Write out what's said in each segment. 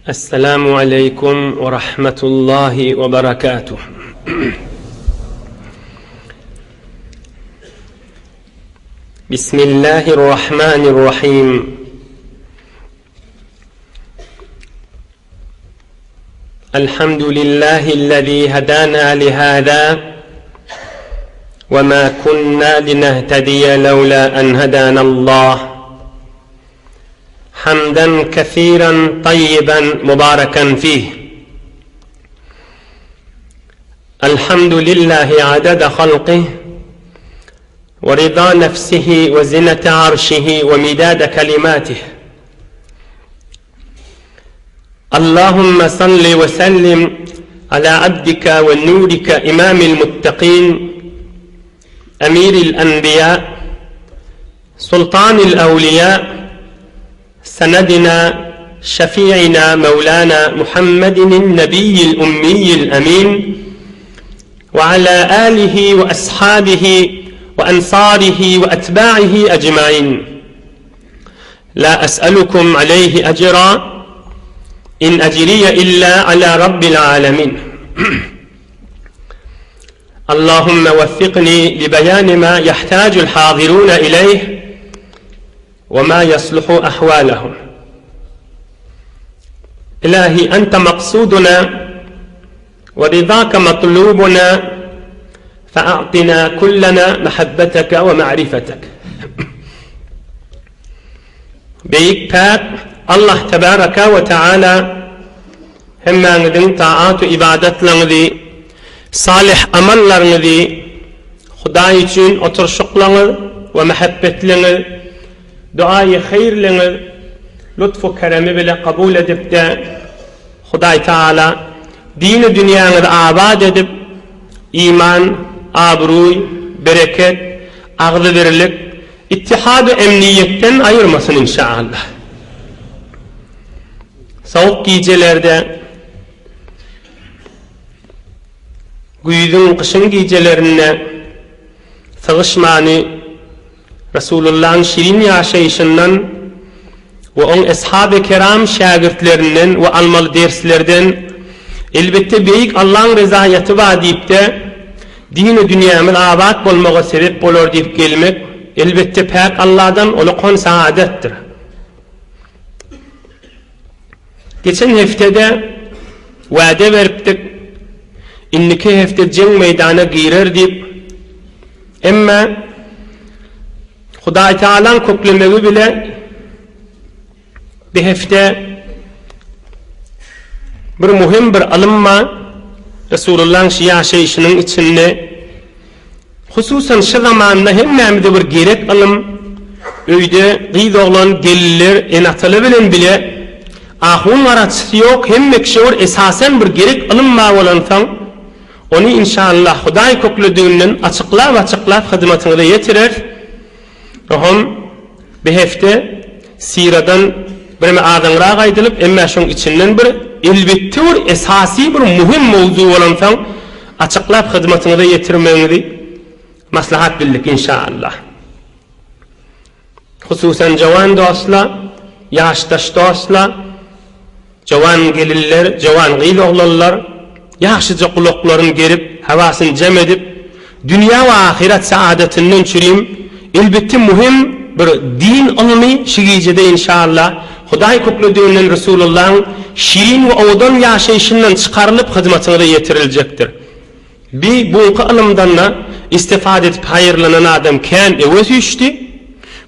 Esselamu aleýkum we rahmetullahi we berekatuh. Bismillahirrahmanirrahim. الحمد لله الذي هدانا لهذا وما كنا لنهتدي لولا أن هدانا الله حمدا كثيرا طيبا مباركا فيه الحمد لله عدد خلقه ورضا نفسه وزنة عرشه ومداد كلماته اللهم صل وسلم على عبدك ونورك إمام المتقين أمير الأنبياء سلطان الأولياء سندنا شفيعنا مولانا محمد النبي الأمي الأمين وعلى آله وأصحابه وأنصاره وأتباعه أجمعين لا أسألكم عليه أجرا إن أجري إلا على رب العالمين اللهم وفقني لبيان ما يحتاج الحاضرون إليه وما يصلح أحوالهم إلهي أنت مقصودنا ورضاك مطلوبنا فأعطنا كلنا محبتك ومعرفتك Beýik Päk Allah tebaraka we taala hemmäňiziň taat we ybadatlaryňyzy, salyh amallaryňyzy Hudaý üçin oturyşyklaryňyz we mähebbetliňiz, duaýy haýyrlyňyz lutf-u keremi bile kabul edip-de, Hudaý Tagala dini dünýäňizi abat edip, iman, abruý, bereket, agzybirlik, ittihad-u emniýetden aýyrmasyn inşaallah. Sowuk gijelerde, güýzüň, gyşyň gijelerinde sygyşmany Resulullahyň şirin ýaşaýşyndan we oň eshaby keram şägirtlerinden we almaly derslerden elbetde beýik Allaň rezaýaty bar diýipde dini dünýämiz abat bolmaga sebep bolar diýip gelmek elbetde päk Alladan ulkan saadatdyr. Geçen heftede wade beripdik indiki hefte jeň meýdana girer diýip Emma Hudaýtagalaň köklemegi bile bir hepde bir muhim bir ylym bar. Resulullahyň şu ýaşaýşynyň içinde hususan şu zamanda hemmämize bir gerek ylym öýde gyz oglan gelinler ene-atalar bilen bile ahun garaçysy ýok hemme kişä bir esasan bir gerek ylym bar bolansoň Ony inşallah Hudaý köklediginden açyklap-açyklap hyzmatyňyza ýetireris. Oňam bir hepde siradan bireme azaňrak aýdylyp, emmä şoň içinden bir elbetde bir esasy bir muhim mowzu bolansoň açyklap hyzmatyňyza ýetirmegiňizi maslahat bildik inşallah. Hususan jowan dostla, ýaşdaş dostla, jowan gelinler, jowan gyz-oglanlar ýagşyja gulaklaryn gerip, hawasyny jem edip, dünýä we ahyret saadatyndan çürim, elbetde muhim bir din ylmy şu gijede inşallah Hudaý köklediginden Resulullahyň şirin we owadan ýaşaýşyndan çykarylyp hyzmatyňyza ýetiriljekdir. Bi buňky ylymdan-da istifade edip haýyrlanan adam kän öňe süýşdi.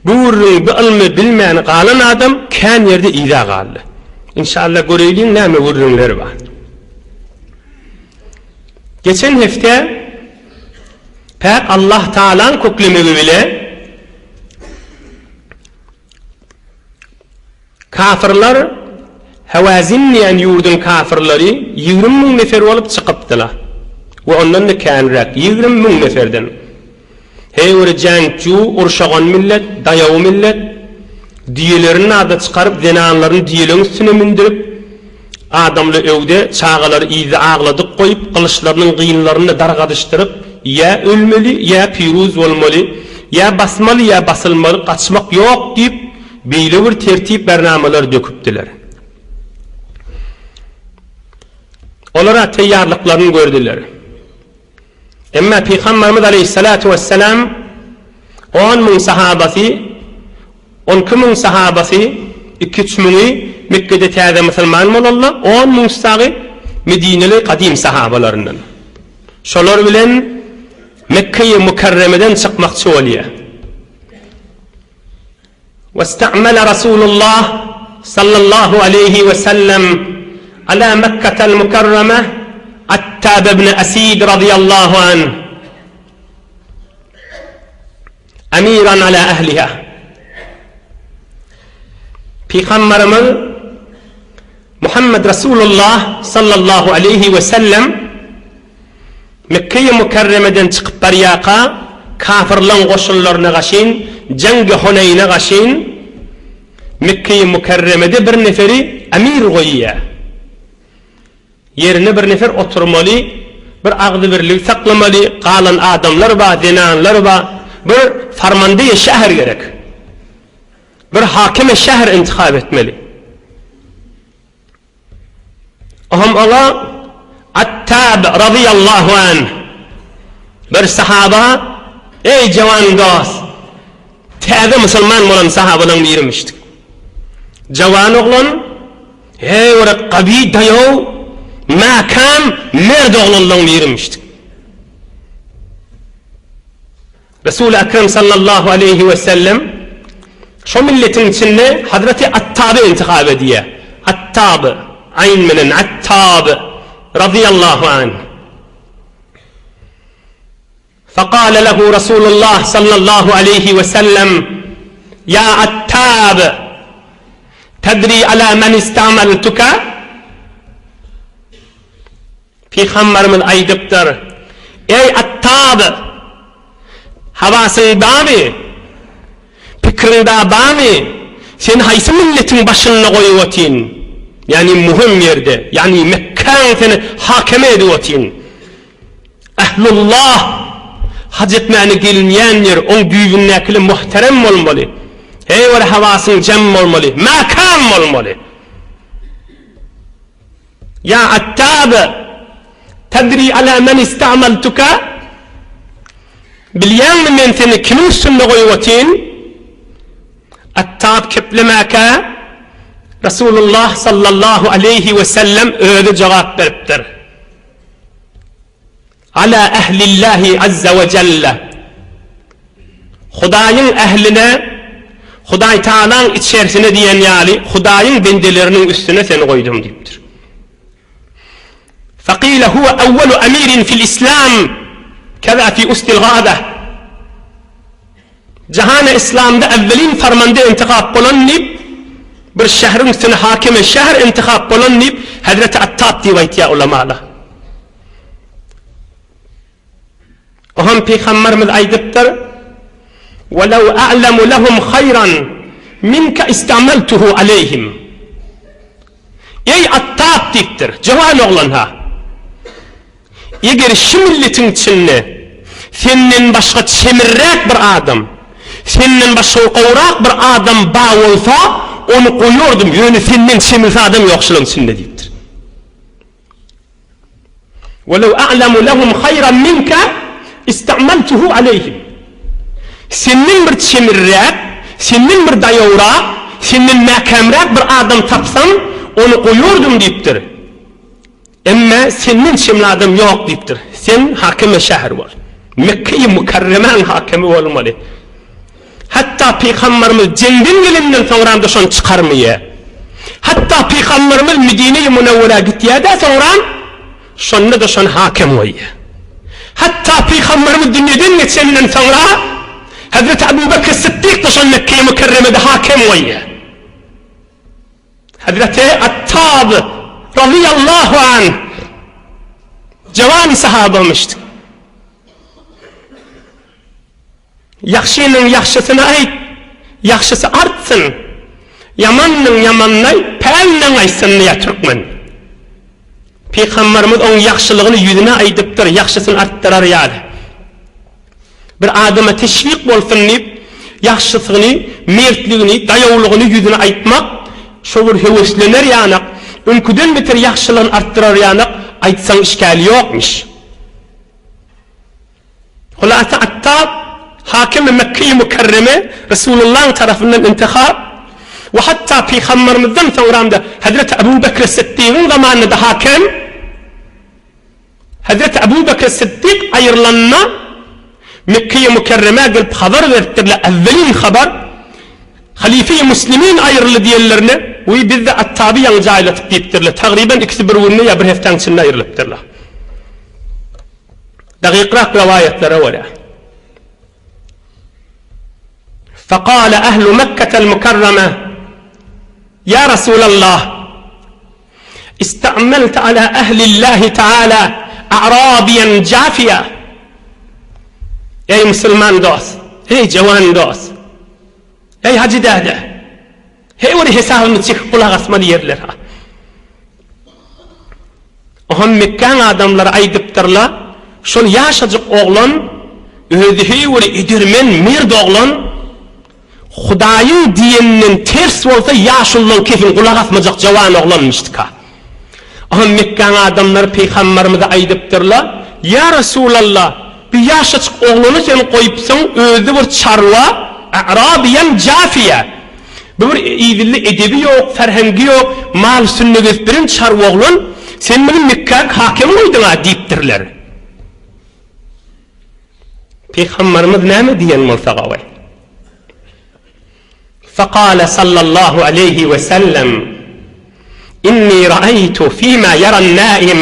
Bu gürrüňi, bi ylmy bilmän galan adam kän ýerde yza galdy. Inşallah göreýliň näme gürrüňler bar. Geçen hepde Päk Allah Taalaň köklemegi bile Kafyrlar, Hewazin diýen ýurduň kafyrlary 20 müň nefer bolup çykypdylar we ondan-da känräk, 20 müň neferden. Heý bir jäňkju, urşagan millet, daýaw millet, düýelerini nada çykaryp, zenanlaryny düýeleň üstüne mündürip, adamly öwde, çagalary yzda agladyk goýup, gylyçlarynyň gynlaryny dargadyşdyryp, ýa ölmeli, ýa piruz bolmaly, ýa basmaly, ýa basylmaly, gaçmak ýok diýip, beýle bir tertip-bernamalar döküpdiler. Olar-a teýýarlyklaryny gördüler. Emma Pygamberimiz aleýhissalatu wessalam 10 müň sahabasy, 12 müň sahabasy, iki-üç müňi Mekgede täze musulman bolanlar, on müňsi dagy Medineli gadym sahabalaryndan. Şolar bilen Mekge-i Mükerremeden çykmakçy bolýar. Westa'mele Rasulullah sallallahu aleýhi we sellem ala Mekketel Mükerreme Attab ibn Esid razyýallahu anh Amiran ala ehliha Pygamberimiz Muhammed Rasulullah sallallahu aleýhi we sellem Mekge-i Mükerremeden çykyp barýarka, kafyrlaň goşunlaryna gaşyn, jeňgi Huneýne gaşyn, Mekge-i Mükerremede bir neferi emir goýýar. Ýerine bir nefer oturmaly, bir agzybirligi saklamaly, galan adamlar bar, zenanlar bar, bir farmandeýi şäher gerek. Bir hakimi şäher intihap etmeli. Ohm oňa Attab razyýallahu anh bir sahaba, Eý jawan dost! Täze musulman bolan sahabalaryň birimişdi. Jawan oglan, heý bir gawy daýaw, mäkäm, mert oglanlaryň birimişdi. Resuly Ekrem sallallahu aleýhi we sellem şo milletiň içinde Hazreti Attaby intihap edýär. Attab, aýn bilen, Attab razyýallahu anh. Fekale lehu Resulullah sallallahu aleýhi we sellem, Ýa Attab, tedri ala men istamaltuka? Pygamberimiz aýdypdyr, Eý, Attab! Hawasyň barmy? Pikiriňde barmy? Seni haýsy milletiň başynda goýup otyryn? Ýagny muhim ýerde, ýagny Mekgäň seni hakimi edip otyryn. Ählullah, haj etmäne gelinýän ýer, oň düýbündäkiler muhterem bolmaly. Heý bir hawasyň jem bolmaly, mäkäm bolmaly. Ýa Attab, tedri ala men istamaltuka? Bilýäňmi men seni kimiň üstünde goýup otyryn? Attab keplemäkä, Resulullah sallallahu aleýhi we sellem özi jogap beripdir. Ala ehlillahi azza we jelle. Hudaýyň ähline, Hudaý Tagalaň içersine diýen ýaly Hudaýyň bendeleriniň üstüne seni goýdum diýipdir. Fekile huwe awwalu amirin fil islam keza fi ustil gaba. Jahana islamda awwelin farmanda intihap bolan diýip bir şähriň üstüne hakime şäher intihap bolan diýip Hazreti Attab diýip aýtýar ulamalar. Oňam Pygamberimiz aýdypdyr, Welew a'lemu lehum haýran minke istameltuhu aleýhim. Eý Attab diýipdir, jowan oglan-ha! Eger şu milletiň içinde senden başga çemirräk bir adam, senden başga gowrak bir adam bar bolsa, ony goýardym, ýöne senden çemirsi adam ýok şularyň içinde diýipdir. Welew a'lemu lehum haýran minke istamaltuhu aleýhim. Senden bir çemirräk, senden bir daýawrak, senden mäkämräk bir adam tapsam, ony goýardym diýipdir. Emme senden çemli adam ýok diýipdir. Sen hakimi şäher bol. Mekge-i Mükerremäň hakimi bolmaly. Hatda Pygamberimiz jeňden gelenden soňram-da şony çykarmaýar. Hatda Pygamberimiz Medine-i Münewwerä gitýär-de soňram şonda-da şony hakem goýýar. Hatda Pygamberimiz dünýeden geçenden soňra Hazreti Abu Bekr Sytdyk-da şony Mekge-i Mükerremede hakem goýýar. Hazreti Attab razyýallahu anh jawan sahabamyşdy. Ýagşynyň ýagşysyny aýt, ýagşysy artsyn. Ýamanyň ýamanyny aýt, pälinden gaýtsyn diýýär türkmen. Pygamberimiz oň ýagşylygyny ýüzüne aýdypdyr, ýagşysyny artdyrar ýaly. Bir adama teşwik bolsun diýip, ýagşysyny, mertligini, daýawlygyny ýüzüne aýtmak, şo bir höweslener ýanak, öňküden beter ýagşylygyny artdyrar ýanak. aýtsaň işgäli ýokmyş. Hulasa Attab hakimi Mekge-i Mükerreme Resulullahyň tarapyndan intihap we hatda Pygambermizden soňramda Hezreti Ebu Bekri Syddygyň zamanynda-da hakem Hezreti Ebu Bekri Syddyk aýrylanda Mekge-i Mükerremä gelip habar beripdirler, äwwelin habar Halife-i Müslimin aýryldy diýenlerine, Wiý biz-de Attaby ýaňy jaýladyk diýipdirler. Tagryban ikisi bir günde ýa bir hepdäň içinde aýrylypdyrlar. Dakykrak rowaýatlara görä. Fekale ehlu Mekketel Mükerreme, Ýa Resulallah, istamelte ala ehlillahi teala a'rabiyen jafiýa. Eý musulman dost, eý jawan dost, eý hajy däde, heý bir hesabyny çekip gulak asmaly ýerler ha. Oňa Mekgäň adamlary aýdypdyrlar, Şol ýaşajyk oglan, özi heý bir edermen, mert oglan, Hudaýyň diýeninden ters bolsa ýaşuludan kesin gulak asmajak jawan oglanmyşdyka. Oňa Mekgäň adamlary pygambarymyza aýdypdyrlar, Ýa Resulallah, bu ýaşajyk oglany sen goýupsyň, özi bir çarwa, a'rabiýan jafiýa. Bu bir idilli edebi ýok, ferhengi ýok, mal üstünde gezip ýören çarwa oglan, sen muny Mekgä hakem goýduň-a diýipdirler. Pygamberimiz näme diýen bolsa gowy. Fekale sallallahu aleýhi we sellem, Inni ra'aýtu fima ýaran naim,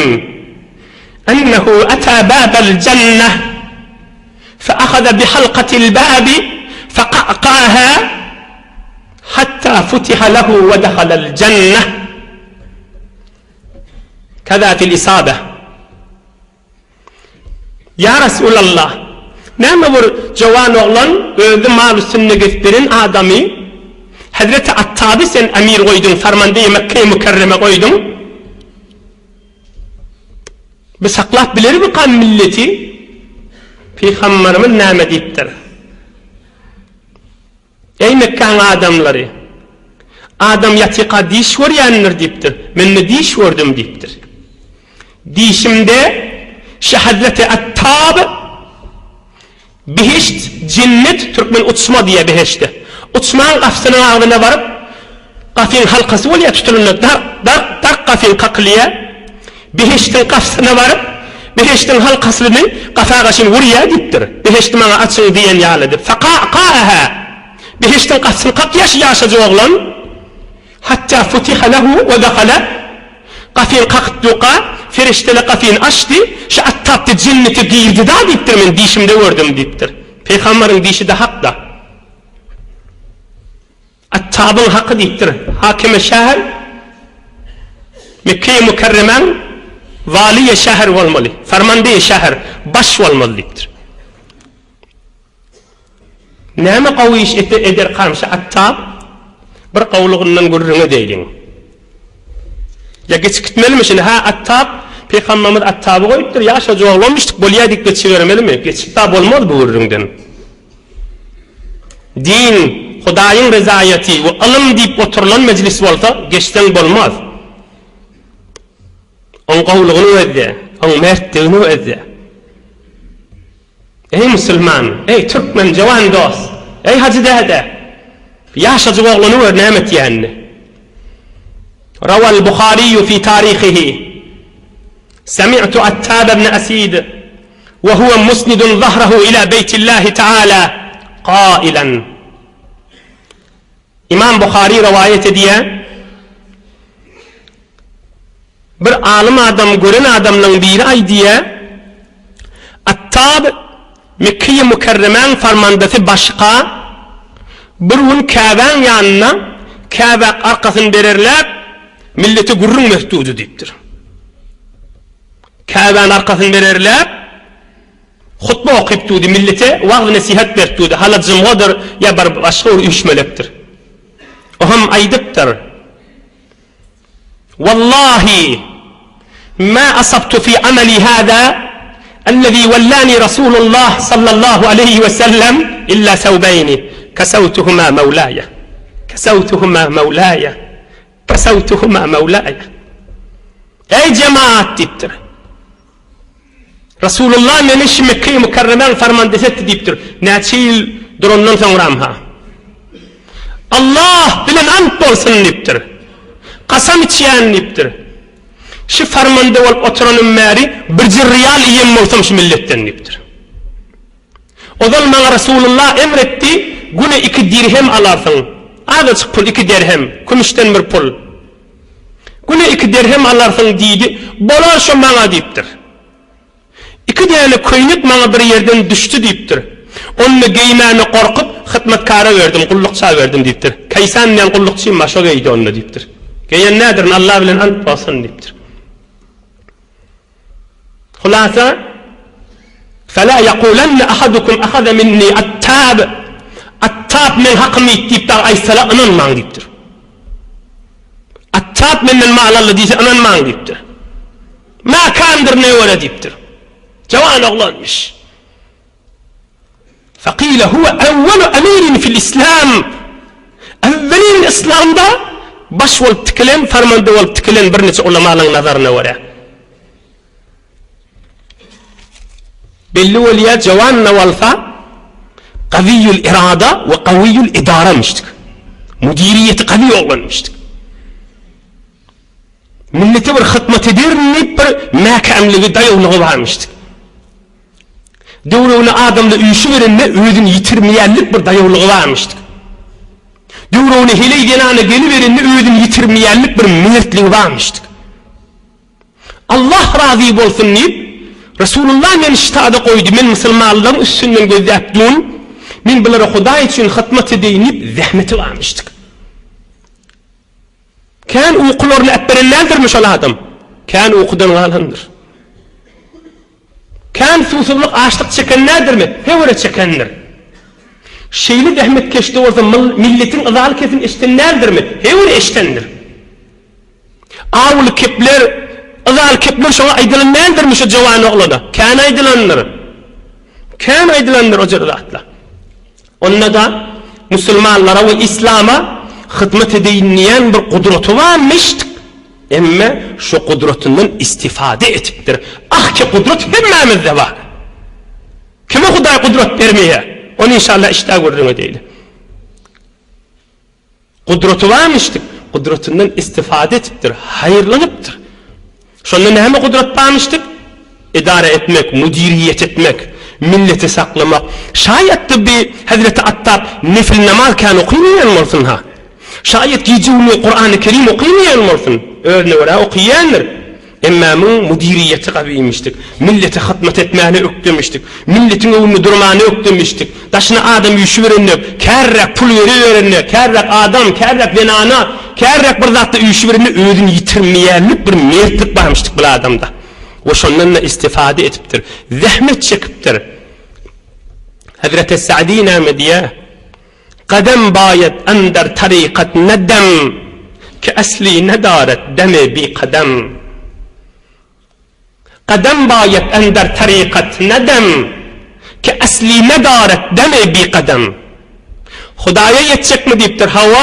ennehu ata babal jenneh, Feahaza bihalkatil babi feka'ka'aha hatta futiha lehu we dehalel jenneh. Keza fil isabe. Ýa Resulallah, näme bir jowan oglan özi mal üstünde gezip beren adamy Hezreti Attaby sen emir goýduň, farmandeýi Mekge-i Mükerreme goýduň. Bu saklap bilermikan milleti? Pygamberimiz näme diýipdir? Eý Mekgäň adamlary! Adam ýatyka diş görýändir diýipdir. Men-de diş gördüm diýipdir. Dişimde şu Hazreti Attab Behişt, jennet, türkmen uçma diýýär behişde. Uçmaň gapysynyň agzyna baryp, gapyň halkasy bolýar tutulanda dark, dark, dark gapyň kakylýar. Behişdiň gapysyna baryp, behişdiň halkasyny gapa gaşyn urýar diýipdir. Behişdi maňa açyň diýen ýaly edip. Feka'ka'aha. Behişdiň gapysyny kakýar şu ýaşajyk oglan. Hatda futiha lehu we dakhala, Gapyny kakyp durka, perişdeler gapyny açdy, şu at tapdy jennete girdi-da diýipdir, men dişimde gördüm diýipdir. Pygambaryň dişi-de hak-da. Attabyň haky diýipdir. Hakimi şäher Mekge-i Mükerremäň waliýe şäher bolmaly, farmandeýi şäher, baş bolmaly diýipdir. Näme gowy iş etse eder Kamşy Attab? Bir gowlugyndan gürrüň edeýliň. Ýa geçip gitmelimi şindi? Hä, Attab, Pygamberimiz Attaby goýupdyr, ýaşajyk oglanmyşdyk, bolýa diýip geçibermelimi? Geçip-da bolmaz bu gürrüňden. Din, Hudaýyň rezaýaty we ylym diýip oturylan mejlis bolsa, geçseň bolmaz. Oň gowlugyny gözle, oň mertligini gözle. Eý musulman, eý türkmen jowan dost, eý hajy däde! Ýaşajyk oglany gör näme etýänini. Rawal Buhariýu fi tarihihi. Semi'tu Attab ibn Asid we huwa musnidun zahrahu ila beýtillahi taala qailan. Imam Buhary rowaýat edýär, Bir alym adam gören adamlaň biri aýdýar, Attab Mekgeýi Mükerremäň farmandasy başga bir gün Käbäň ýanynda Käbä arkasyny bererläp millete gürrüň berip durdy diýipdir. Käbäni arkasyny bererläp Hutba okyp durdy, millete wagyz-nesihat berip durdy, hala jumgadyr ýa bir başga bir üýşmelekdir. O hem aýdypdyr, Wallahi, ma asabtu fi amali hada ellezî wellâni Rasûlullah sallallahu aleýhi we sellem illa sewbeýni kesewtuhuma mewlâye. Kesewtuhuma mewlâye. Kesewtuhuma mewlâye. Eý jemaat diýipdir. Resulullah meni şu Mekge-i Mükerremäň farmandesi etdi diýipdir. Näçe ýyl durandan soňram-ha. Allah bilen ant bolsun diýipdir. Kasam içýän diýipdir. Şu farmanda bolup oturanym bäri birje ryýal iýen bolsam şu milletden diýipdir. Ozal maňa Resulullah emr etdi, güne iki dirhem alarsyň. Azajyk pul, iki derhem, kümüşden bir pul. Güne iki derhem alarsyň diýdi. Bolar şo maňa diýipdir. Iki däne köýnek maňa bir ýerden düşdi diýipdir. Ony geýmäne gorkup, hytmatkara berdim, gullukça berdim diýipdir. Kaýsan diýen gullukçym bar, şo geýdi onda diýipdir. Geýen nädirin, Alla bilen ant bolsun diýipdir. Hulasa, Fela ýakulenne ahadukum ahaza minni Attab, Attab meň hakymy iýdi diýip dagy aýtsalar ynanmaň diýipdir. Attab menden mal aldy diýse ynanmaň diýipdir. Mäkämdir ne görä diýipdir. Jawan oglanmyş. Fekile huwe evvelu emirin fil islam. Evvelin islamda baş bolup tikilen, farmanda bolup tikilen birniçe ulamalaryň nazaryna görä. Belli bolýar, jawan da bolsa gawiýul irada we gawiýul idaramişdik. Müdiriýeti gawi oglanmyşdyk. Millete bir hyzmat ederin diýip bir mäkämligi, daýawlygy barmyşdyk. Döwregine adamlar üýşüberende özüni ýitirmeýänlik bir daýawlygy barmyşdyk. Döwregine heleý zenana geliberende özüni ýitirmeýänlik bir mertligi barmyşdyk. Allah razy bolsun diýip, Resulullah meni ştada goýdy, men musulmanlaryň üstünden gözläp durun, men bulara Hudaý üçin hyzmat edeýin diýip zähmeti barmyşdyk. Kän ukularyny äpberen däldirmi şol adam? Kän ukudan galandyr. Kän suwsuzlyk, açlyk çeken däldirmi? Höwre çekendir. Şeýle zähmetkeşde bolsa milletiň yzaly kesin eşden däldirmi? Höwre eşdendir. Awuly kepler, yzaly kepler şoňa aýdylan däldirmi şo jowan oglana? Kän aýdylandyr. Kän aýdylandyr o jür zatlar. Onda-da musulmanlara we islama hyzmat edeýin diýen bir gudraty barmyşdyk. Emme şo gudratyndan istifade etipdir. Ah ki gudrat hemmämizde bar. Kime Hudaý gudrat bermeýär? Ony inşallah işdä gürrüň edeýli. Gudraty barmyşdyk, gudratyndan istifade etipdir, haýyrlanypdyr. Şonda näme gudrat barmyşdyk? Edara etmek, müdiriýet etmek, milleti saklamak. Şaýatdy bi Hezreti Attab nefil namaz kän okymaýan bolsun-ha. Şaýat gije-gündiz Kurany Kerim okymaýan bolsun. Özüne görä okyýandyr. Emmamyň müdiriýeti gabymişdik. Millete hyzmat etmäne ökdemişdik. Milletiň öňünde durmana ökdemişdik. Daşyna adam üýşüberende, kärräk pul beriberende, kärräk adam, kärräk zenana, kärräk bir zatda üýşüberende özüni ýitirmeýänlik bir mertlik barmyşdyk bul adamda. We şondan-da istifade edipdir. Zähmet çekipdir. Hezreti Sa'di näme diýýär? Gadam baýat ander tarykat ne dem, Ki esli nedaret demi bi kadam. Gadam baýat ander tarykat ne dem, Ki esli nedaret demi bi kadam. Hudaýa ýetjekmi diýipdir, hawa,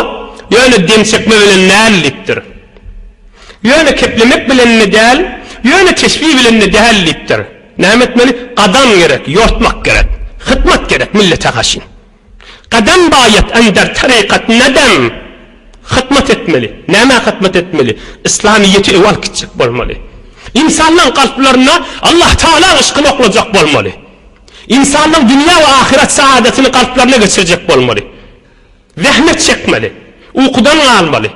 ýöne dem çekme bilen däl diýipdir. Ýöne keplemek bilen-de däl, ýöne teşbih bilen-de däl diýipdir. Näme etmeli? Gadam gerek, ýortmak gerek, hytmat gerek millete gaşyn. Gadam baýat ender tarykat nedem hytmat etmeli. Nämä hytmat etmeli? Yslamyýeti öe alyp gitjek bolmaly. Ynsanlaň kalplaryna Allah Tagalaň yşkyny oklajak bolmaly. Ynsanlaň dünýä we ahyret saadatyny kalplaryna geçirjek bolmaly. Zähmet çekmeli. Ukudan galmaly.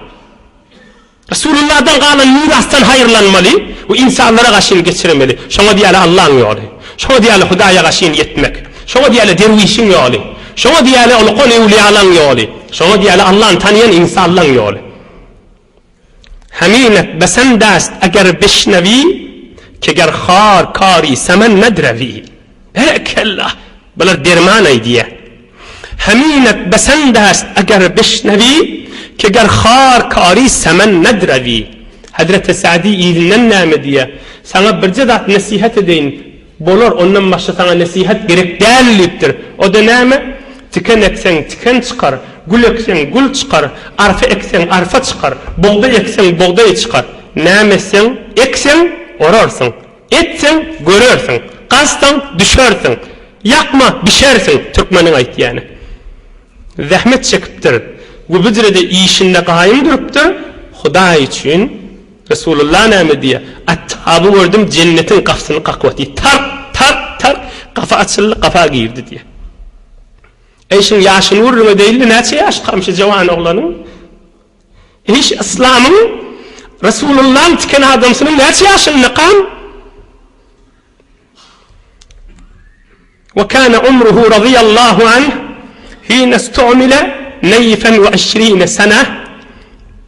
Resulullahdan galan mirasdan haýyrlanmaly we ynsanlara gaşyn geçirmeli. Şoňa diýýärler Allaň ýoly. Şoňa diýýärler Hudaýa gaşyn ýetmek. Şoňa diýýärler derwişiň ýoly. Şoňa diýýärler ulukan öwlüýalaň ýoly. Şoňa diýýärler Allany tanaýan ynsanlaň ýoly. Heminet besend ast eger bişnewi, ke ger har kari semen nedrewi. Berekella! Bular derman aýdýar. Heminet besend ast eger bişnewi, ke ger har kari semen nedrewi. Hezreti Sa'di yzyndan näme diýýär? Saňa birje zat nesihat edeýin, bolar, ondan başga saňa nesihat gerek däl diýipdir. O-da näme? Tiken ekseň, tiken çykar, gül ekseň, gül çykar, arpa ekseň, arpa çykar, bugdaý ekseň, bugdaý çykar. Näme etseň, ekseň, orarsyň. Etseň, görersiň. Gazsaň, düşersiň. Ýakma, bişersiň, türkmeniň aýtýany. Zähmet çekipdir we bu jürede işinde gaýym durupdyr, Hudaý üçin Resulullah näme diýýär? Attaby gördüm, jennetiň gapysyny kakyp otyr. Tark, tark, tark, gapy açyldy, gapa girdi diýýär. Eý, şuň ýaşyny gürrüň edeýinmi, näçe ýaşkam şu jawan oglanyň? Eý, şu yslamyň Resulullahyň tiken adamsynyň näçe ýaşyndakam? Ve kana umruhu radiyallahu anh hine istu'mile neyfen ve işrine sene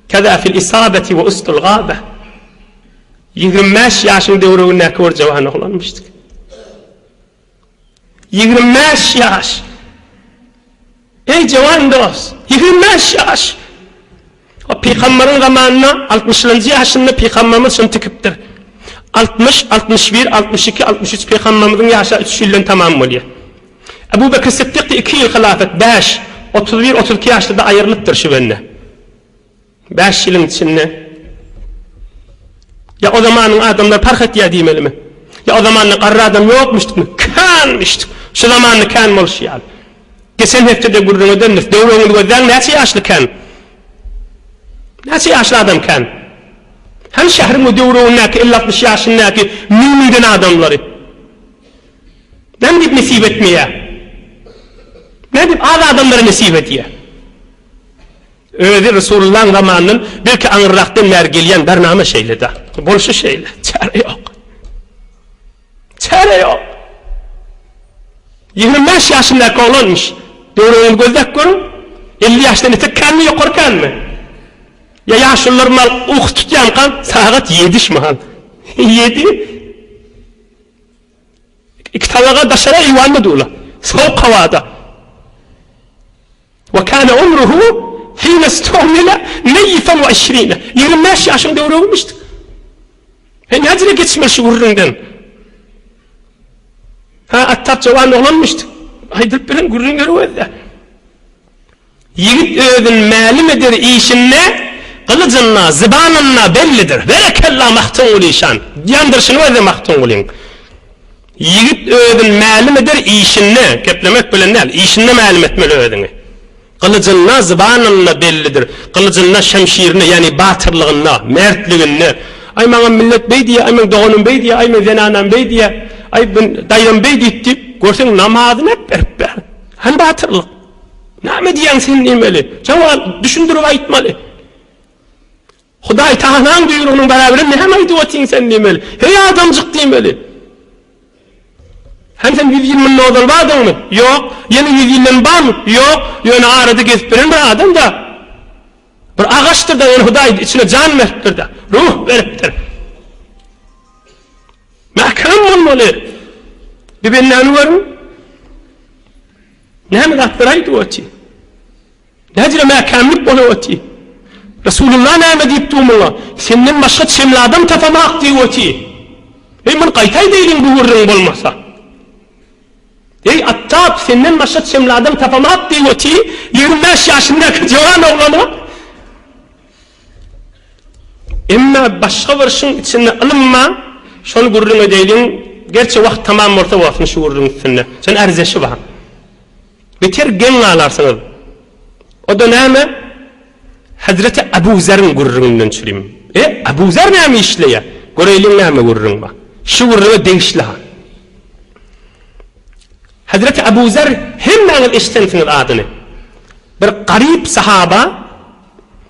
keza fil isabeti ve ustul gabe. 25 ýaşyň döwregindäki bir jawan oglanmyşdyk. 25 ýaş. Eý jawan dost, 25 ýaş. O pygambaryň zamanynda altmyşynjy ýaşynda pygambarymyz şuny tikipdir. 60, 61, 62, 63 pygambarymyzyň ýaşa 3 ýyldan tamam bolýar. Ebu Bekir Siddik 2 ýyl hylafet, 5, 31, 32 ýaşda-da aýrylypdyr şu bende. Bäş ýylyň içinde. Ýa o zamanyň adamlary parh etýär diýmelimi? Ýa o zamanda garry adam ýokmuşdykmy? Känmişdik. Şu zamanda kän bolşy ýaly. Geçen hepdede gürrüň edendik. Döwrüňizi gözläň näçe ýaşly kän? Näçe ýaşly adam kän? Hany şäheriň we döwrüňindäki elli-altmyş ýaşyndaky müň-müňden adamlary? Näme diýip nesip etmeýär? Nädip az adamlara nesip edýär? Özi Resulullaň zamanyndan belki aňyrrakdan bäri gelýän barnama şeýle-dä. Bolşy şeýle. Çäre ýok. Çäre ýok. 25 ýaşyndaky oglanmyş. Döwrüňizi gözläp görüň. 50 ýaşdan etek känmi, ýokary känmi? Ýa ýaşulular mal uky tutýanka sagat 7 şmahal. 7. Iki tabaga daşara eýwanda dula. Sowuk howada. We kâne umruhu hine istumile neýfen we işrine. 25 ýaşyň döwregmişdi. He näcile geçmeli şu gürrüňden? Ha Attap jawan oglanmyşdy. Aýdyp beren gürrüňleri özde. Ýigit özün mälim eder işinde, gylyjynda, zybanynda bellidir. Berekella Magtymguly şan. Ýandyryşyny özde Magtymgulyň. Ýigit özün mälim eder işinde, geplemek bilen däl, işinde mälim etmeli özüňi. Gylyjynda, zybanynda bellidir. Gylyjynda, şemşirinde, ýagny batyrlygynda, mertliginde. Aý maňa millet beý diýýär, aý meň doganym beý diýýär, aý meň zenanam beý diýýär, aý daýzam beý diýip diýip, görseň namazyny äp berip ber. Hany batyrlyk? Näme diýýäň sen diýmeli. Jogap düşündirip aýtmaly. Hudaý Tagalaň buýrugynyň barabarynda näme aýdyp otyň sen diýmeli. Heý adamjyk diýmeli. Hem sen 100 ýyl mundan ozal bardyňmy? Ýok. Ýene 100 ýyldan barmy? Ýok. Ýöne arada gezip bilen bir adam-da. Bir agaçdyr-da, ýöne Hudaý içine jan beripdir-de, ruh beripdir. Mäkäm bolmaly. Bir bendäni görüň. Näme zatlar aýdyp otyr? Näjüre mäkämlik bolup otyr? Resulullah näme diýip dur muňa? Senden başga çemli adam tapamak diýip otyr. Eý, muny gaýtaý diýdiň bu gürrüň bolmasa. Eý, Attab, senden başga çemli adam tapamak diýip otyr. 25 ýaşyndaky jowan oglana. Emma başga bir şuň içinde ylym bar, şony gürrüň edeýliň, gerçi wagt tamam bolsa bolsun şu gürrüň üstünde. Şonuň ärzeşi bar. Beter geň galarsyňyz. O-da näme? Hezreti Abu Zeriň gürrüňinden çürim. E, Abu Zer näme işleýär? Göreýliň näme gürrüň bar. Şu gürrüňe degişli ha. Hezreti Abu Zer hemmäňiz eşidensiňiz adyny. Bir garyp sahaba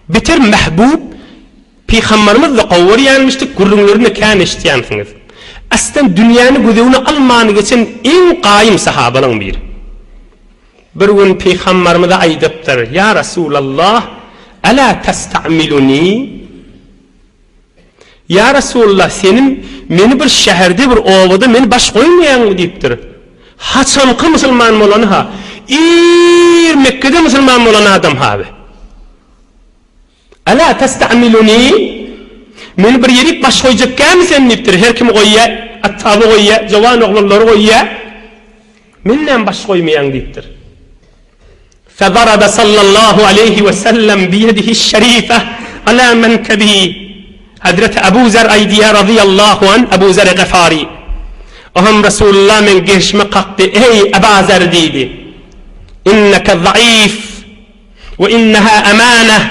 Beter mähbub Pygambarymyz-da gowy görýänmişdik, gürrüňlerini kän eşitýänsiňiz. Aslan dünýäni gözegine alman geçen iň gaýym sahabalaň biri. Bir gün Pygambarymyza aýdypdyr, Ýa Resulallah, Ela testa'miluni? Ýa Resulallah, senim meni bir şäherde, bir obada meni baş goýmaýaňmy diýipdir. Haçanky musulman bolany-ha, ir Mekgede musulman bolan adam-ha bi. Ela testa'miluni? Meni bir ýerik baş goýjak dälmi sen diýipdir. Her kimi goýýa, Attaby goýýa, jowan oglanlary goýýa. Meni näme baş goýmaýaň diýipdir. Fedaraba sallallahu aleýhi we sellem biýedihi şerife ala menkebihi. Hazreti Abu Zer aýdýar razyýallahu an, Abu Zer Gafari. Oham Resulullah meň gerşime kakdy, Eý, Aba Zer diýdi. Inneke zaif we inneha amanah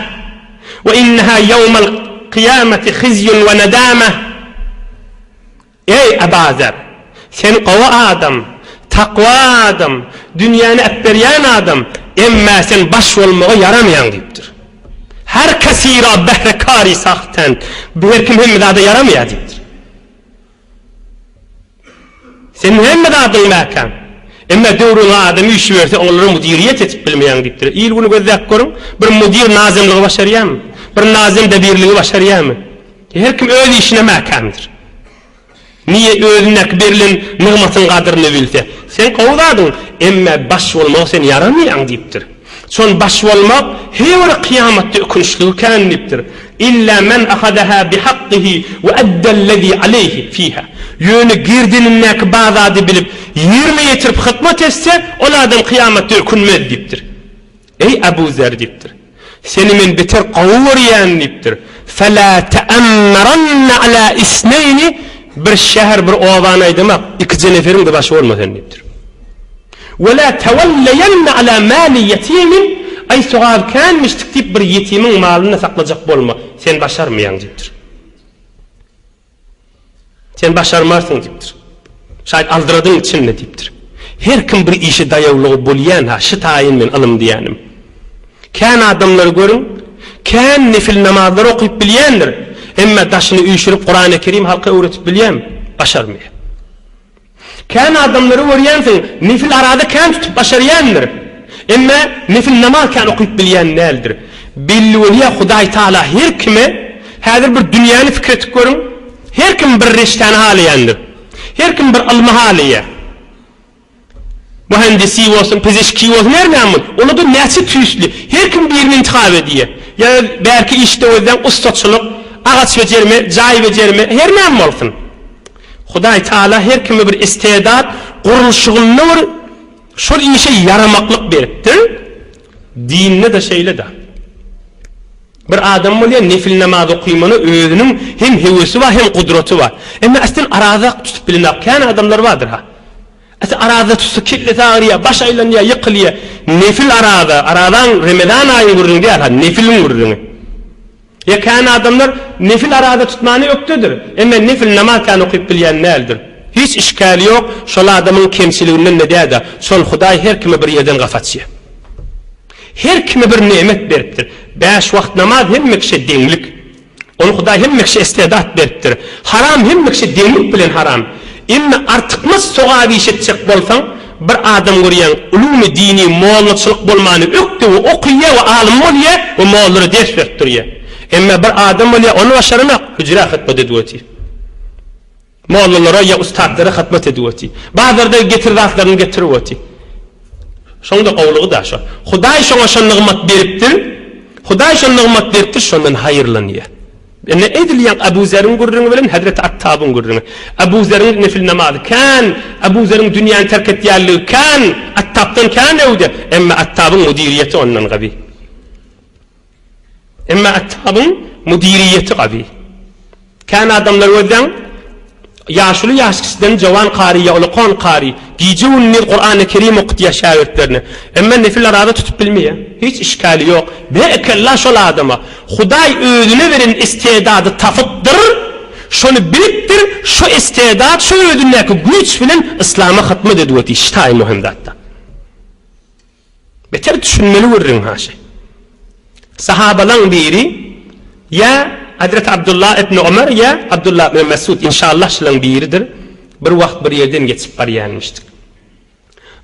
we inneha ýewmel kyýameti hizýun we nedamah. Eý, Aba Zer! Sen gowy adam, takwa adam, dünýäni äpberýän adam, emmä sen baş bolmaga ýaramaýaň diýipdir. Her kesira behre kari sahten, her kim hemme zada ýaramaýar diýipdir. Sen hemme zadyň mäkäm. Emma döwrüňe adam üýşüberse, olara müdiriýet edip bilmeýäň diýipdir. Il-güni gözläp görüň, bir müdir nazymlygy başarýarmy? Bir nazym debirligi başarýarmy? Her kim öz işine mäkämdir. Niýe özündäki berlen nygmatyň gadyryny bilse. Sen gowy zadyň, emme baş bolmaga sen ýaramaýaň diýipdir. Şon baş bolmak her bir kyýamatda ökünçligi kän diýipdir. Illa men ahazaha bihakkihi we addellezi aleýhi fiha. Ýöne gerdenindäki bar zady bilip, ýerine ýetirip hyzmat etse, ol adam kyýamatda ökünmez diýipdir. Eý, Abu Zer diýipdir. Seni men beter gowy görýän diýipdir. Fela teammaranna ala isneýni bir şäher, bir obany aýdamak, ikije neferiň-de başy bolma sen diýipdir. Ve la tewelleýenne ala mali ýetimin aý sogap känmişdik diýip bir ýetimiň malyny saklajak bolma, sen başarmaýaň diýipdir. Sen başarmarsyň diýipdir. Şaýt aldyradyň içinde diýipdir. Her kim bir işe daýawlygy bolýan-ha, şy taýyn men ylym diýýänim. Kän adamlary görüň, kän nefil namazlary okyp bilýändir, emma daşyny üýşürip Kurany Kerim halka öwretip bilýärmi? Başarmaýar. Kän adamlary görýänsiň, nefil arada kän tutup başarýandyr. Emma nefil namaz kän okyp bilýän däldir. Belli bolýar Hudaý Taala her kime, häzir bir dünýäni pikir etip görüň, her kim bir reştäni halaýandyr. Her kim bir ylmy halaýar. Mühendisi bolsun, pizişki bolsun, her näme bolsun. Olarda näçe tüýsli, her kim birini intihap edýär. Ýa bärki işde gözläň ussaçylyk, agaç bejerme, jaý bejerme, her näme bolsun. Hudaý Taala her kime bir istedat, gurluşygynda bir şol işe ýaramaklyk beripdir. Dinde-de şeýle-de. Bir adam bolýar, nefil namaz okymana özüniň hem höwesi bar, hem gudraty bar. Emma aslyn arazak tutup bilenok. Kän adamlar bardyr-ha. Asly araza tutsa kellesi agyrýar, baş aýlanýar, ýykylýar. Nefil araza, arazaň Remezan aýyň gürrüňi däl-ha, nefiliň gürrüňi. Ýa kän adamlar nefil araza tutmana ökdedir. Emma nefil namaz kän okyp bilýän däldir. Hiç işgäli ýok, şol adamyň kemçiliginden-de däl-de, şol Hudaý her kime bir ýerden gapy açýar. Her kime bir nemet beripdir. Bäş wagt namaz hemme kişä deňlik. Ony Hudaý hemme kişä istedat beripdir. Haram hemme kişä deňlik bilen haram. Emma artykmaç sogap iş etjek bolsaň, bir adam görýäň ulumy dini mollaçylyk bolmany ökde we okyýa we alym bolýa we mollara ders berip durýa. Emma bir adam bolýa ony başaranok hüjrä hytmat edip otyr. Mollalara ýa ussatlara hyzmat edip otyr. Bazarda getir zatlaryny getirip otyr. Şoň-da gowulygy-da şo. Hudaý şoňa şo nygmat beripdir. Hudaý şo nygmat beripdir, şondan haýyrlanýar. Ine edil ýaňky Abu Zeriň gürrüňi bilen Hezreti Attabyň gürrüňi. Abu Zeriň nefil namazy kän, Abu Zeriň dünýäni terk etýänligi kän, Attabdan kän öwde, emma Attabyň müdiriýeti ondan gawy. Emma Attabyň müdiriýeti gawy. Kän adamlar gözläň, ýaşuly ýaş kişiden jowan kary ýa ulakan kary gije-gündiz Kurany Kerim okutýar şägirtlerine. Emma nefil araza tutup bilmeýär. Hiç işgäli ýok. Berekella şol adama. Hudaý özüne beren istedady tapypdyr, şony bilipdir, şo istedat, şo özündäki güýç bilen yslama hyzmat edip otyr. Ştaý möhüm zatda. Beter düşünmeli gürrüň haşy. Sahabalaň biri ýa Hazreti Abdullah ibn Omar ýa Abdullah ibn Mesud inşallah şulaň biridir. Bir wagt bir ýerden geçip barýanmyşdyk.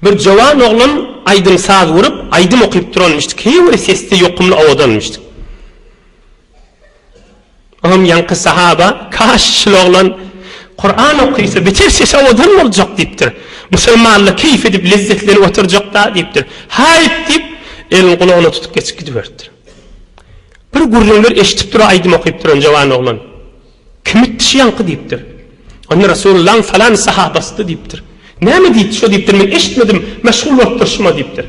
Bir jowan oglan aýdym saz urup, aýdym okyp duranmyşdyk. Heý bir sesde ýokumly owadanmyşdyk. Oňam ýaňky sahaba, Kaş şul oglan Kuran okysa, beter sesi owadan boljak diýipdir. Musulmanlar keýp edip, lezzetlenip oturjak-da diýipdir. Haýp diýip, elini gulagyna tutup geçip gidiberipdir. Bir gürrüňler eşidip dur aýdym okyp duran jowan oglan. Kim etdi şu ýaňky diýipdir. Onda Resulullahyň falan sahabasydy diýipdir. Näme diýdi şo diýipdir, men eşitmedim, meşgul bolup durşuma diýipdir.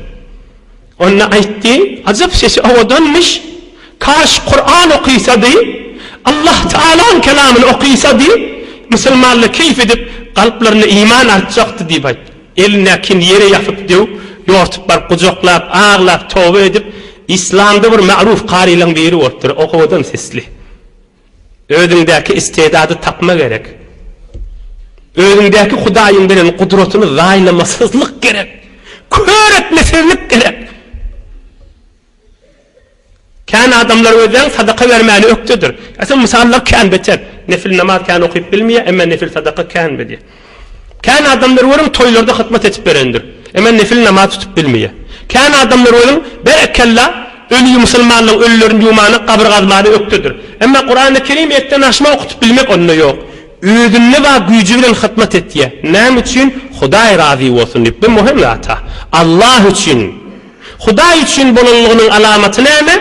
Onda aýtdy, Ajap sesi owadanmyş, kaş Kuran okysady, Allah Tagalaň kelamyny okysady, musulmanlar keýp edip, kalplarynda iman artjakdy diýip aýtdy. Elindäkini ýere ýapyp döwüp, ýortup baryp gujaklap, aglap, toba edip, Islamda bir ma'ruf karylaň biri bolupdyr, owadan sesli. Özüňdäki istedady tapma gerek. Özüňdäki Hudaýyň beren gudratyny zaýlamasyzlyk gerek. Kör etmesizlik gerek. Kän adamlar gözleň sadaka bermäne ökdedir. Aslynda mysallar kän beter. Nefil namaz kän okyp bilmeýär, emma nefil sadaka kän bilýär. Kän adamlar görüň toýlarda hyzmat etip berendir. Emma nefil namaz tutup bilmeýär. Kän adamlar görüň berekella öli musulmanlaryň ölülerini ýuwmana, gabyr gazmana ökdedir. Emma Kurany Kerim etden aşma okutyp bilmek onda ýok. Özünde bar güýji bilen hyzmat etýär. Näme üçin? Hudaý razy bolsun diýip. Bu möhüm zat-a. Allah üçin. Hudaý üçin bolanlygynyň alamaty näme?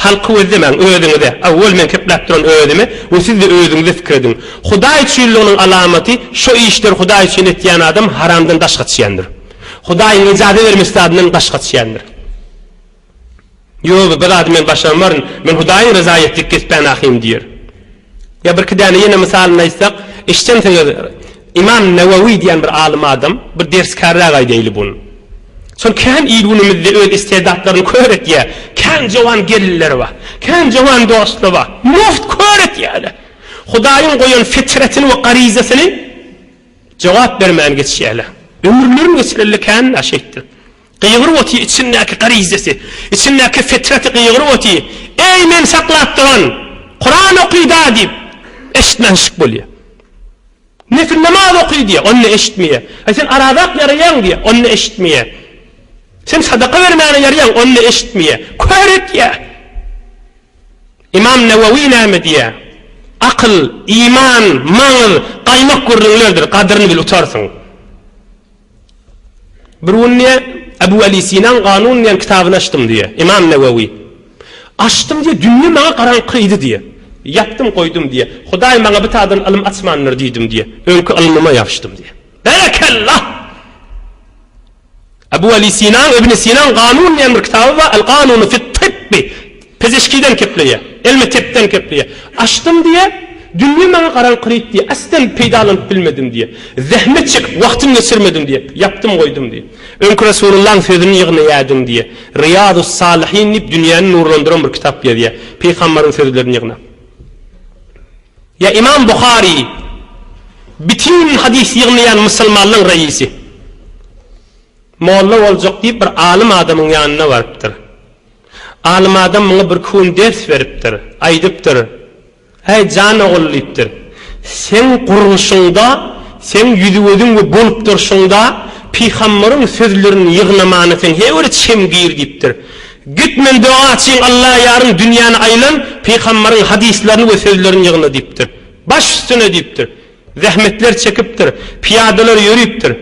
Halky gözlemäň, özüňize. Awwal men kepläp duran özüme we siz-de özüňize pikir ediň. Hudaý üçinliginiň alamaty, şo işleri Hudaý üçin etýän adam haramdan daş gaçýandyr. Hudaýyň ejaza bermesi zadyndan daş gaçýandyr. Ýok, bu zady men başarmaryn, men Hudaýyň rezaýetlik kesbän ahym diýer. Ýa birki däne ýene mysalyny aýtsak, eşidensiňiz, Imam Newewi diýen bir alym adam, bir derskärräk aýdaýly buny. Şol kän il-günümizde öz istedatlaryny kör etýär. Kän jowan gelinler bar. Kän jowan dostlar bar. Muft kör etýärler. Hudaýyň goýan fitretini we garizasyny jogap bermän geçýärler. Ömürlerini geçirerler kän-ä şeýtdirip. Gygyryp otyr içindäki garizesi, içindäki fitreti gygyryp otyr, Eý, meni saklap duran! Kuran oky-da! diýip, eşitmänşik bolýar. Nefil namaz oky diýýär, onda eşitmeýär. Aý, sen arazak ýaraýaň diýýär, onda eşitmeýär. Sen sadaka bermäne ýaraýaň, onda eşitmeýär. Kör etýär. Imam Newewi näme diýýär? Akyl, iman, maňyz, gaýmak gürrüňlerdir, gadyryny bil utarsyň. Bir gün diýýär, Ebu Ali Sinaň Kanun diýen kitabyny açdym diýýär, Imam Newewi. Açdym diýýär, dünýe maňa garaňkydy diýýär. Ýapdym goýdum diýýär. Hudaý maňa bu taýdan ylym açmandyr diýdim diýýär. Öňki ylmyma ýapyşdym diýýär. Berekella! Ebu Ali Sinaň, Ibn Sinaň Kanun diýen bir kitaby bar, El Kanunu fit tibbi. Pezeşkiden kepleýär. Elmi tepden kepleýär. Açdym diýýär, dünýe maňa garaňkyryp diýýär, aslen peýdalanyp bilmedim diýýär. Zähmet çekip wagtym geçirmedim diýýär. Ýapdym goýdum diýýär. Öňki Resulullahyň sözüni ýygnaýardym diýýär. Riýadus Salyhyn diýip dünýäni nurlandyran bir kitap ýazýar. Pygambaryň sözlerini ýygnap. Ýa Imam Buhary bitin hadys ýygnaýan musulmanlaryň reisi. Molla boljak diýip bir alym adamyň ýanyna barypdyr. Alym adam muňa bir kun ders beripdir. Aýdypdyr, Äý, jan ogul diýipdir. Seň gurluşyňda, seň ýüzi-gözüň we bolup durşuňda pygambaryň sözlerini ýygnamana seň he bir çem gir diýipdir. Git men dogaçyň Alla ýaryň dünýäni aýlan pygambaryň hadyslaryny we sözlerini ýygna diýipdir. Baş üstüne diýipdir. Zähmetler çekipdir. Pyýadalar ýöripdir.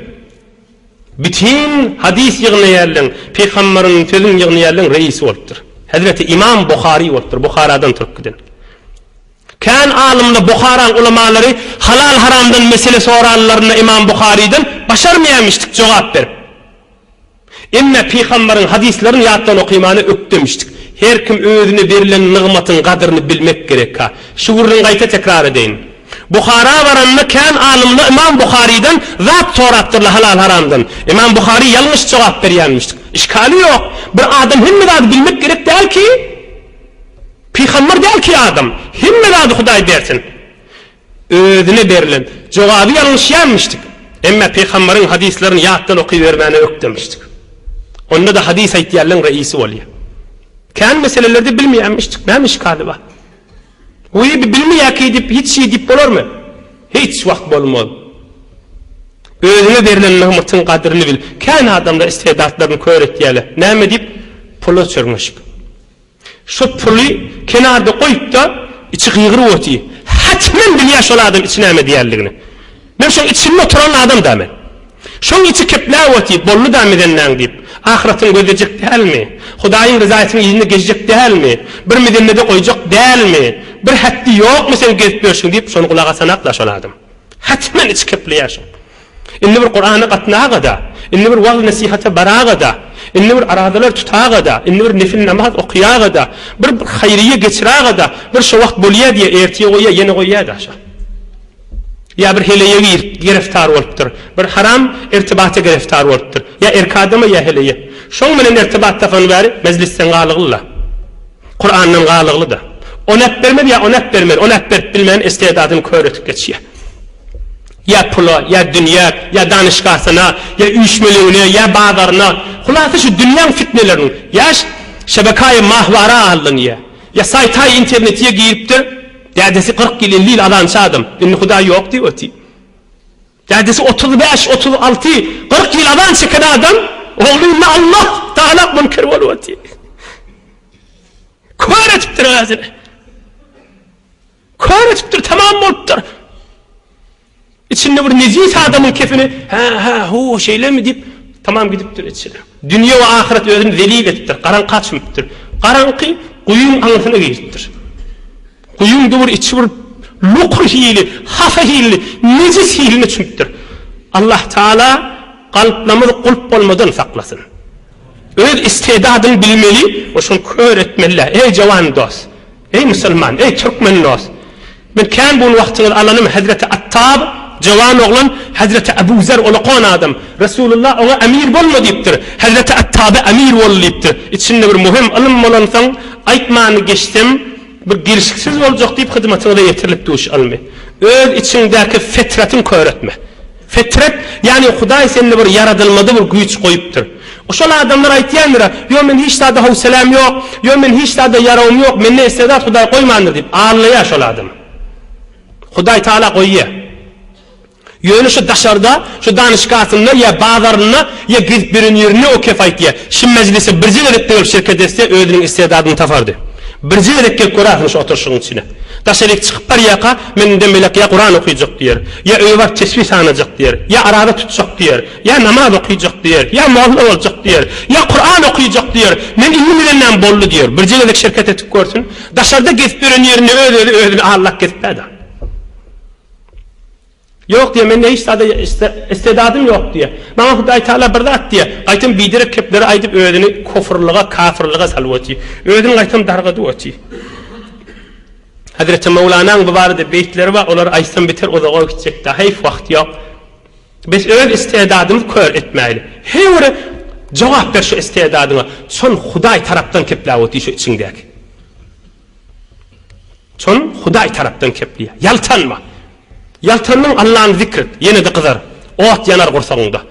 Bütin hadys ýygnaýarlaň, pygambaryň sözün ýygnaýarlaň reisi bolupdyr. Hezreti Imam Buhary bolupdyr, Buharadan turup giden. Kän alymlar Buharaň ulamalary halal-haramdan mesele soranlarynda Imam Buharydan başarmaýarmyşdyk jogap berip. Emme pygambaryň hadyslaryny ýatdan okymana ökdemişdik. Her kim özüne berilen nygmatyň gadyryny bilmek gerekka. Şu gürrüňi gaýta tekrar edeýin. Buhara baranda kän alymlar Ymam Buharydan zat sorapdyrlar halal-haramdan. Ymam Buhary ýalňyş jogap berýänmişdik. Işkaly ýok. Bir adam hemme zady bilmek gerek däl ki. Pygamber däl ki adam. Hemme zady Hudaý bersin. Özüne berlen jogaby ýalňyşýanmişdik. Emme pygambaryň hadyslaryny ýatdan okybermäne ökdemişdik. Onda-da hadys aýtýanlaň reisi bolýar. Kän meselelerde bilmeýänmişdik. Näme işkaly bar? Wiý bi bilmeýäki diýip hiç şeý diýip bolarmy? Hiç wagt bolmaz. Özüňe berlen nygmatyň gadyryny bil. Kän adamlar istedatlaryny kör etýärler. Näme diýip? Pula çörňeşip. Şo puly kenarda goýup-da içi gygyryp otyr. Hatmen bilýär şol adam içi näme diýýänligini. Men şoň içinde oturan adam-da men. Şoň içi kepläp otyr, boldy-da mizenläň diýip. Ahyratyňy gözlejek dälmi? Hudaýyň ryzaýatynyň yzynda gezjek dälmi? Bir mizennede goýjak dälmi? Bir hetdi ýokmy seň gezip ýörşüň diýip, şony gulak asanak-da şol adam. Hetmen içi kepleýär şoň. Indi bir Kurana gatnaga-da, indi bir wagyz-nesihata baraga-da, indi bir arazalar tutaga-da, indi bir nefil namaz okaýaga-da, bir haýryýa geçiraga-da, bir şo wagt bolýa diýýär, ertir goýýar, ýene goýýar-da şo. Ýa bir heleýe girip, giriftar bolupdyr. Bir haram irtibata giriftar bolupdyr. Ýa erki adama, ýa heleýe. Şoň bilen irtibat tapany bäri mejlisden galygly-da. Kurandan galygly-da. Ony äpbermez ýa ony äpbermez, ony äpberip bilmän istedadyny kör etip geçýär. Ýa pula, ýa dünýä, ýa danyşgasyna, ýa üýşmeleňine, ýa bazaryna. Hulasy şu dünýäň fitneleriniň, ýaş şebekaýy mahwara alynýar. Ýa saýtaý internetiýe giripdir. Dädesi 40 ýyl, 50 ýyl azançy adam. Indi Hudaý ýok diýip otyr. Dädesi 35, 36, 40 ýyl azan çeken adam, ogly indi Allah Tagala münkir bolup otyr. Kör etipdir özüni. Kör etipdir, tamam bolupdyr. Içinde bir nejis adamyň kefini, hä, hä, hu, şeýlemi diýip, tamam gidipdir içine. Dünýe we ahyret özüni zelil edipdir, garaňka çümüpdir. Garaňky guýyň aňyrsyna giripdir. Guýyň dury içi bir lukur hili, hapa hilli, nejis hiline çümüpdir. Allah Taala kalplarymyzy gulp bolmadan saklasyn. Öz istedadyny bilmeli we şony kör etmeli. Eý jawan dost! Eý musulman, eý türkmen dost! Men kän bun wagtyňyzy alanym Hezreti Attab jawan oglan Hezreti Abu Zer ulakan adam. Resulullah oňa emir bolma diýipdir. Hezreti Attaba emir bol diýipdir. Içinde bir möhüm ylym bolansoň aýtmany geçsem bir gelşiksiz boljak diýip hyzmatyňyza ýetirilip duş ylmy. Öz içiňdäki fetratyň kör etme. Fetret, ýagny Hudaý sende bir ýaradylmada bir güýç goýupdyr. Şol adamlar aýtýandyr-a, Ýo, men hiç zada howseläm ýok, ýo, men hiç zada ýarawym ýok, mende istedat Hudaý goýmandyr diýip, aldaýar şol adam. Hudaý Tagala goýýar. Ýöne şu daşarda, şu danyşgasynda ýa bazarynda, ýa gezip ýören ýerinde o kef aýtýar. Şu mejlise birje gezek gelip şirket etse, özüniň istedadyny tapardy. Birje gezek gelip görersiň şu oturyşygyň içine. Daşaryk çykyp barýarka, men indem melek ýa Kuran okyjak diýer, ýa öýe baryp tesbih sanajak diýer, ýa araza tutjak diýer, ýa namaz okyjak diýer, ýa molla boljak diýer, ýa Kuran okyjak diýer, men indi bilennem boldy diýer. Birje gezek şerket etip görsün. Daşarda gezip ýören ýerinde öz-özi özüni aldap gezipä-da. Ýok diýýär, mende hiç zada istedadym ýok diýýär. Maňa Hudaý Tagala bir zat diýýär. Gaýtam biderek kepleri aýdyp özüni kufrlyga, kafyrlyga salyp otyr. Özüni gaýtam dargadyp otyr. Hazreti Mewlanaň bu barada beýtleri bar, olary aýtsam beter uzaga gitjekdä, heýf wagt ýok. Biz öz istedadymyzy kör etmäýli. Her bir jogap ber şu istedadyňa. Şol Hudaý tarapdan kepläp otyr şu içiňdäki. Şon Hudaý tarapdan kepleýär. Ýaltanma. Ýaltandyň Allany zikr et, ýene-de gyzar. Ot ýanar gursagyňda.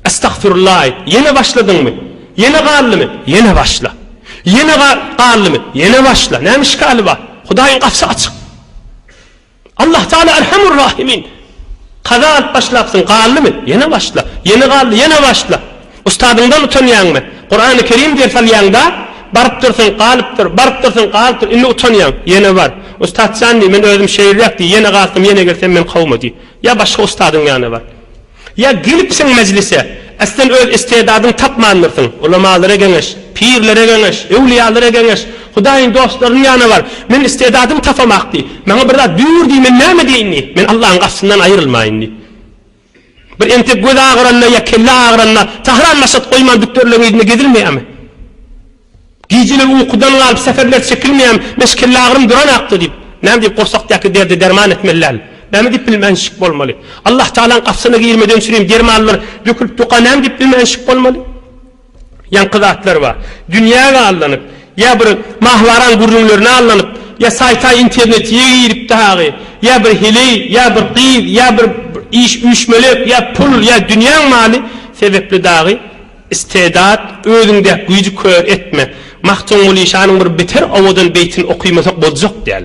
Estagfirullah aýt. Ýene başladyňmy? Ýene galdymy? Ýene başla. Ýene galdymy? Ýene başla. Näme işgali bar? Hudaýyň gapysy açyk. Allah Teala Erhamur Rahimin. Kaza alyp başlapsyň, galdymy? Ýene başla. Ýene galdy, ýene başla. Ustadyňdan utanýaňmy? Kurany Kerim ders alýaňda, baryp dursuň, galypdyr, baryp dursuň, galypdyr, indi utanýaň, ýene bar. Ussatjan diý, men özüm şeýleräk diý, ýene galsam, ýene gelsem men kowma diý. Ýa başga ustadyň ýanyna bar. Ýa gelipsiň mejlise, aslen öz istedadyňy tapmandyrsyň, ulamalara geňeş, pirlere geňeş, öwlüýalara geňeş, Hudaýyň dostlarynyň ýanyna bar, men istedadymy tapamak diý, maňa bir zat buýur diý, men näme diýeýin diý, men Allahyň gapysyndan aýrylmaýyn diý. Bir entek göz agyranda ýa kelle agyranda Tahran maşat goýman dükderleň yzynda gezilmeýärmi? Gijeler ukudan galyp säherler çekilmeýärmi? Meş kelle agyrym duranakdy diýip. Näme diýip gursakdaky derdi derman etmeli däl. Näme diýip bilmänşik bolmaly? Allah Tagalaň gapysyna girmeden çürim dermanlar dökülip duka näme diýip bilmänşik bolmaly? Ýaňky zatlar bar. Dünýä aldanyp, ýa bir mahwaraň gürrüňlerine aldanyp, ýa saýta internetiýe girip dagy, ýa bir heleý, ýa bir gyz, ýa bir iş üýşmelek, ýa pul, ýa dünýäň maly sebepli dagy istedat, özüňdäki güýji kör etme. Magtymguly şanyň bir beter owadan beýtini okymasak boljak däl.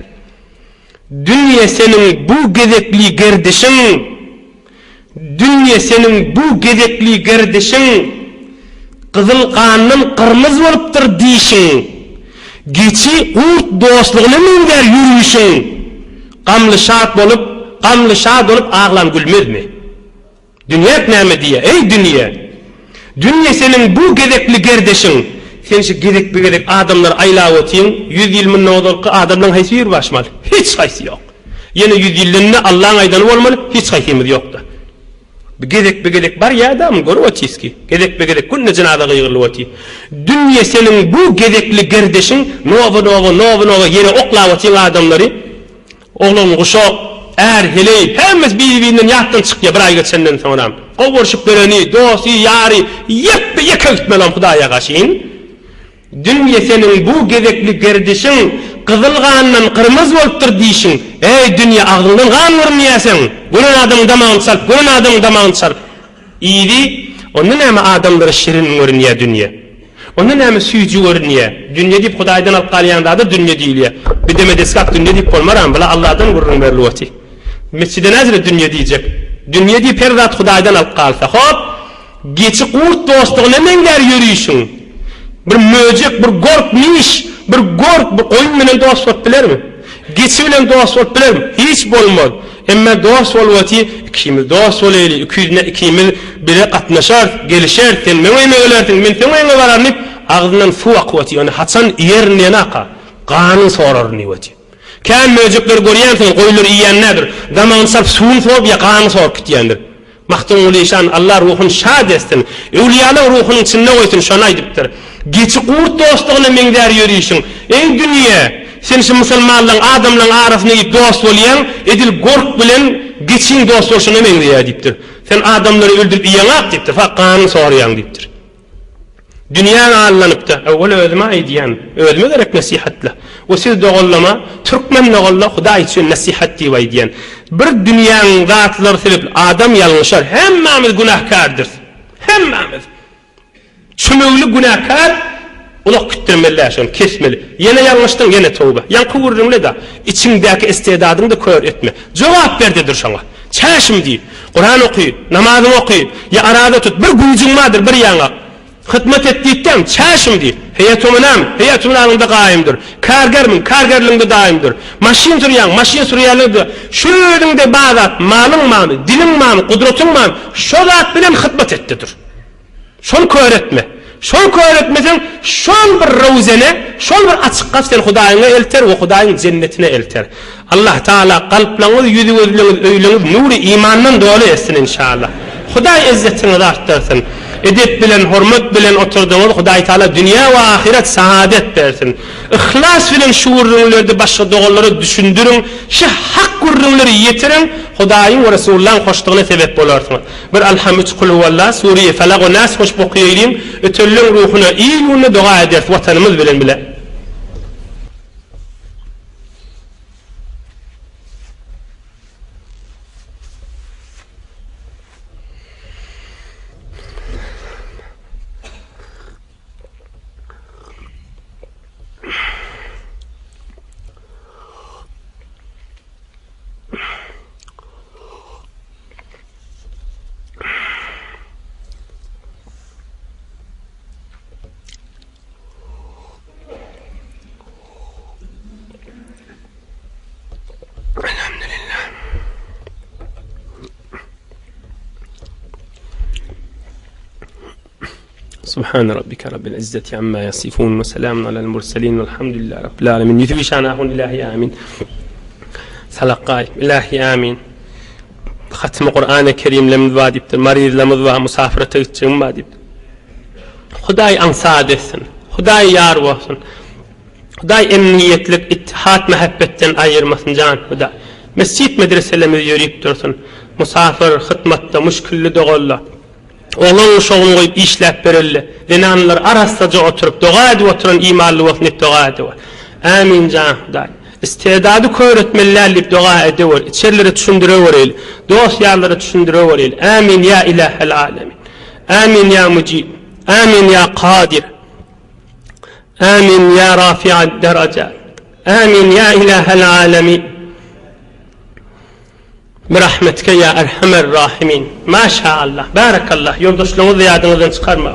Dünýe seniň bu gezekli gerdişiň, Dünýe seniň bu gezekli gerdişiň, Gyzyl gandan gyrmyz bolupdyr dişiň. Geçi gurt dostlugyna meňzär ýörüşiň, Gamly şat bolup, gamly şat bolup aglan gülmezmi? Dünýäk näme diýýär? Eý, dünýe! Dünýe seniň bu gezekli gerdeşiň. Sen şu gezekbe-gezek adamlary aýlap otyň, ýüz ýyl mundan ozalky adamlaryň haýsy biri başmaly? Hiç haýsy ýok. Ýene ýüz ýyldan-da Allaň aýdany bolmaly, hiç haýsymyz ýok-da. Bu gezekbe-gezek barýa-da, muny görüp otyrys ki, gezekbe-gezek günde jynaza gygyrylyp otyr. Dünýe seniň bu gezekli gerdeşiň, nowa-nowa, nowa-nowa ýere oklap otyň adamlary. Oglan guşak. Är, heleý, hemmesi biri-birinden ýatdan çykýar bir aý geçenden soňram. Gowy görşüp bereni, dosty, ýary ýekbe-ýeke gitmeli Hudaýa gaşyn. Dünýe seniň bu gezekli gerdişiň gyzyl gandan gyrmyz bolupdyr dişiň. Eý, dünýe, agzyňdan gan görünýär seň. Gören adamyň damagyny çalyp, gören adamyň damagyny çalyp. Yzy, onda näme adamlara şirin görünýär dünýe? Onda näme süýji görünýär? Dünýe diýip Hudaýdan alyp galýan zada dünýe diýilýär. Bir demedeskak dünýe diýip bolmaram, bula Alladan gürrüň berilip otyr. Mesjide näzire dünýe diýjek? Dünýe diýip her zat Hudaýdan alyp galsa, hop! Geçi gurt dostlugyna meňzär ýörişiň. Bir möjek, bir gork miş, bir gork, bir goýun bilen dost bolup bilermi? Geçi bilen dost bolup bilermi? Hiç bolmaz. Emma dost bolup oty, ikimiz dost bolaýly, ikizine ikimiz bile gatnaşarys, gelişeris, sen meň öýüme gelersiň, men seň öýüňe bararyn diýip, agzyndan suw akyp oty, ony haçan iýerin diýenaka, ganyny soraryn diýip oty. Kän möjekleri görýänsiňiz, goýunlary iýýän nädir? Damagyny çalyp suwuny sorup ýa ganyny sorup gitýändir. Magtymguly işan Allah ruhuny şad etsin, öwlüýalaň ruhunyň içinde goýsun şony aýdypdyr. Geçi gurt dostlugyna meňzär ýörişiň. Eý dünýe! Sen şu musulmanlaň adamlaň arasyna girip dost bolýaň, edil gork bilen geçiň dost bolşuna meňzeýär diýipdir. Sen adamlary öldürip iýeňak diýipdir, fak ganyny sorýaň diýipdir. Dünýä allanypda, öwwel özüme aýdýan, özüme gerek nesihatla. We siz doganlama, türkmen doganla Hudaý üçin nesihat diýip aýdýan. Bir dünýäň zatlary sebäpli adam ýalňyşar, hemmämiz günäkärdiris. Hemmämiz. Çümegli günäkär, uzak gitdirmeli däl şony, kesmeli. Ýene ýalňyşdyň, ýene toba. Ýaňky gürrüňle-de, içiňdäki istedadyňy-da kör etme. Jogap ber-de dur şoňa. Çäşim diý. Kuran oky, namazyňy oky, ýa araza tut, bir güýjüň bardyr, bir ýaňak. Hyzmat et diýipdäm, çäşim diý. Heýetumynam, heýetumynalyňda gaýym dur. Kargermiň, kargerligiňde daýym dur. Maşyn sürýäň, maşyn sürýänligiňde şu özüňde bar zat, malyň barmy, diliň barmy, gudratyň barmy, şo zat bilen hyzmat et-de dur. Şony kör etme. Şony kör etmeseň, şol bir röwzene, şol bir açyk gap seni Hudaýyňa elter we Hudaýyň jennetine elter. Allah Tagala kalplaryňyzy, ýüzi-gözleriňizi, öýleriňizi nury imandan doly etsin inşallah. Hudaý ezzetiňizi artdyrsyn. Edep bilen, hormat bilen oturdyňyz, Hudaý Tagala dünýä we ahyret saadet bersin. Yhlas bilen şu gürrüňlerdi başga doganlara düşündiriň, şu hak gürrüňleri ýetiriň, Hudaýyň we Resulullahyň hoşlugyna sebep bolarsyňyz. Bir Alham üç Kulhuwalla, Sure-i Felak we Nas goşup okaýaýlyň, ötenleň ruhuna il-gününe doga ederis Watanymyz bilen bile. Elhamdülillah. Subhan rabbika rabbil izzati amma yasifun we selamun alel murselin velhamdülillahi rabbil alamin. Ýüsüp işan ahun ilahi amin. Salakgaý ilahi amin. Hatmy Kur'an-ı Kerimlerimiz bar diýipdir. Marizlerimiz bar, musafirete gitjegim bar diýipdir. Hudaý aňsat etsin. Hudaý ýar bolsun. Hudaý emniýetlik, ittihat, mähebbetden aýyrmasyn jan Hudaý. Mesjit medreselerimiz ýörip dursun. Musafir, hytmatda, muşkilli dogalla. Oglan uşagyny goýup işläp bereli. Zenanlar arassaja oturyp doga edip oturan imanly bolsun diýip doga edewer. Ämin jan Hudaý. Istedady kör etmeli däl diýip doga edewer. Içerilere düşündirewereli. Dost ýarlara düşündirewereli. Ämin ýa Ilähel alemin. Ämin ýa Mujib. Ämin ýa Kadir. Ämin ýa Rafi'ad derajat. Ämin ýa Ilähel alemin. Birahmetike ýa Erhamer Rahimin. Maşa Allah. Barakallah. Ýoldaşlaryňyzy ýadyňyzdan çykarmaň.